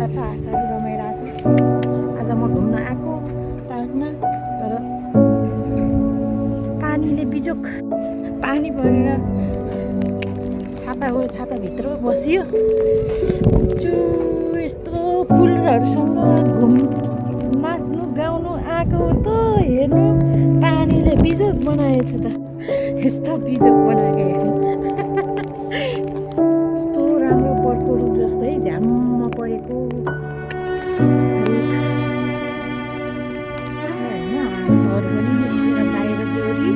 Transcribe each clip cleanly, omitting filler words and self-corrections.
हाँसहरू रमाइरहेको छ। आज म घुम्न आएको पार्कमा, तर पानीले बिजोक पानी परेर छाताभित्र बसियो। यस्तो फुलहरूसँग नाच्नु गाउनु आएको त हेर्नु, पानीले बिजोक बनाएछ त। यस्तो बिजोक बनाएको हेर्नु, यस्तो राम्रो बर्को रुख जस्तै झ्याम्म परेको हाँसहरू पनि निस्केर बाहिर जोडी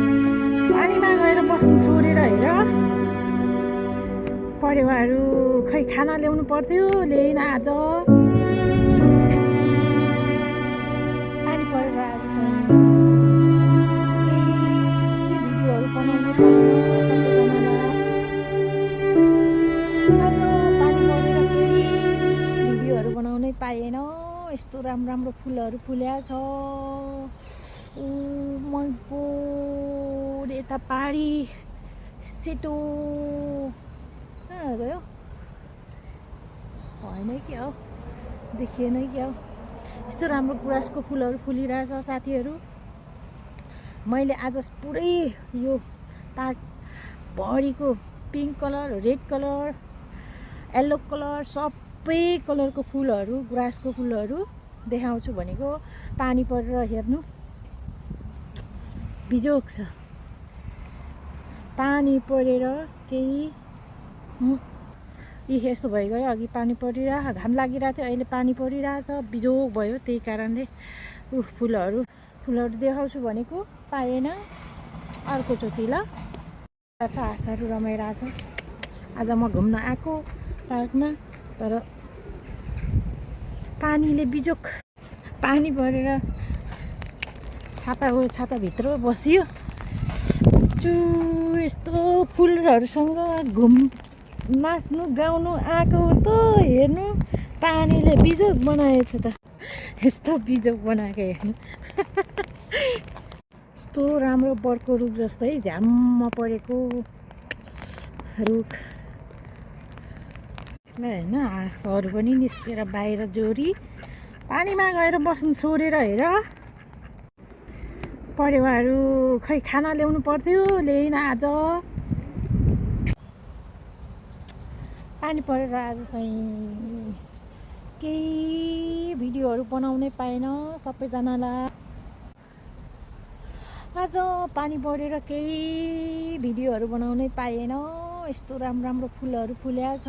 पानीमा गएर बस्नु छोडेर हेर। परेवाहरू खै खाना ल्याउनु पर्थ्यो, ल्याइन आज। पानी परेर आज भिडियोहरू बनाउनु बनाउनै पाएन। यस्तो राम्रो राम्रो फुलहरू फुल्या छ। मङ्पुर यता पारी सेतो कहाँ गयो, होइन कि हो, देखिएन कि हो। यस्तो राम्रो गुराँसको फुलहरू फुलिरहेछ साथीहरू। मैले आज पुरै यो पार्क भरिको pink colour, red colour, yellow colour, सबै कलरको फुलहरू, गुराँसको फुलहरू देखाउँछु भनेको। पानी परेर हेर्नु बिजोक छ। पानी परेर केही यस्तो भइगयो। अघि पानी परिरहेको, घाम लागिरहेको थियो, अहिले पानी परिरहेछ, बिजोक भयो। त्यही कारणले फुलहरू देखाउँछु भनेको पाएन। अर्कोचोटि ल। हाँसहरू रमाइरहेछ। आज म घुम्न आएको पार्कमा, तर पानीले बिजोक पानी परेर छाताभित्र बसियो। यस्तो फुलहरूसँग नाच्नु गाउनु आएको त हेर्नु, पानीले बिजोक बनाएछ त। यस्तो बिजोक बनाएको हेर्नु, यस्तो राम्रो बर्को रुख जस्तै झ्याम्म परेको रुख होइन। हाँसहरू पनि निस्केर बाहिर जोडी पानीमा गएर बस्नु छोडेर हेर। परेवाहरू खै खाना ल्याउनु पर्थ्यो, ल्याइन आज। पानी परेर आज चाहिँ केही भिडियोहरू बनाउनै पाएन सबैजनालाई। आज पानी परेर केही भिडियोहरू बनाउनै पाएन। यस्तो राम्रो राम्रो फुलहरू फुल्या छ।